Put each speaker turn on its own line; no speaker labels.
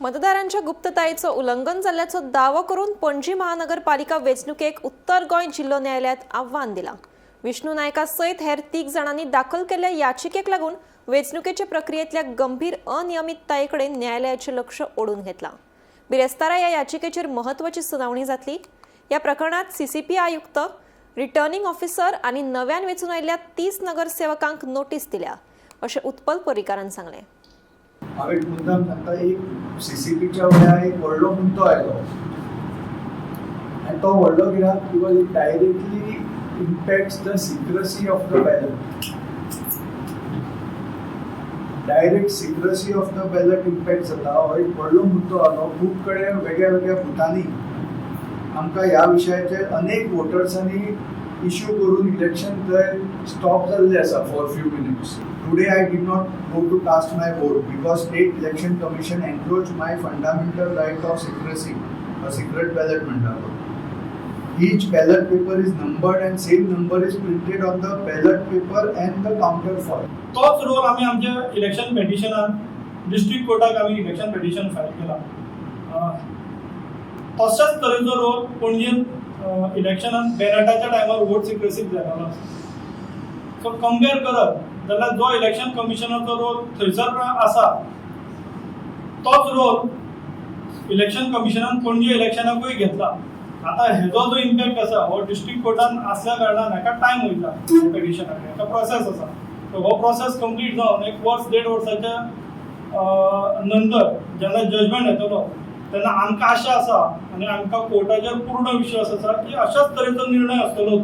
मतदारांच्या गुप्ततायेचो उल्लंघन जाल्ल्याचो दावो करून पणजी महानगरपालिका वेंचणुकेक उत्तर गोंय जिल्लो न्यायालयात आव्हान दिलां. विष्णू नायका सयत हेर तीग जाणांनी दाखल केल्ल्या याचिकेक लागून वेंचणुकेचे प्रक्रियेंतल्या गंभीर अनियमितताये कडेन न्यायालयाचें लक्ष ओडून घेतलां. बिरेस्तारा ह्या याचिकेचेर म्हत्वाची सुनावणी जातली. ह्या प्रकरणात सीसीपी आयुक्त, रिटर्निंग ऑफिसर आनी नव्यान वेंचून आयिल्ल्या 30 नगरसेवकांक नोटीस दिल्या, अशें उत्पल पर्रीकारान सांगलें.
हांव एक मुद्दाम सांगता, एक सीसीपीच्या वेळार एक व्हडलो मुद्दो आयलो आनी तो व्हडलो कित्याक, because it directly impacts the secrecy of the ballot. Direct secrecy of the ballot impact जाता. हो एक व्हडलो मुद्दो आलो. खूब कडेन वेगळ्या वेगळ्या बुथांनी आमकां ह्या विशयाचेर अनेक वोटर्सांनी इश्यू करून इलेक्शन थंय स्टॉप जाल्लें आसा for few minutes. Today I did not go to cast my vote because State Election Commission encroach my fundamental right of secrecy, secret ballot म्हणटा तो. Each ballot paper is numbered and same number is printed on the ballot paper and the counter foil.
तोच role आमी आमच्या election पेटिशनान, district कोर्टाक आमी election petition file केला. तशाच तरेचो role पणजेन इलेक्शनान बॅलटाच्या टायमार वोट सिक्रेसीक जाल्लो आसा. सो कंपेर करत जाल्यार जो इलेक्शन कमिशनाचो रोल थंयसर आसा, तोच रोल इलेक्शन कमिशनान पणजे इलेक्शनाकूय घेतला. आतां हेजो जो इम्पॅक्ट आसा, हो डिस्ट्रिक्ट कोर्टान आसल्या कारणान हाका टायम वयता. पेटिशनाक हेका प्रोसेस आसा. सो हो प्रोसेस कंप्लीट जावन एक वर्स देड वर्साच्या नंतर जेन्ना जजमेंट येतलो, तेन्ना आमकां आशा आसा आनी आमकां कोर्टाचेर पूर्ण विश्वास आसा की अशाच तरेचो निर्णय आसतलो.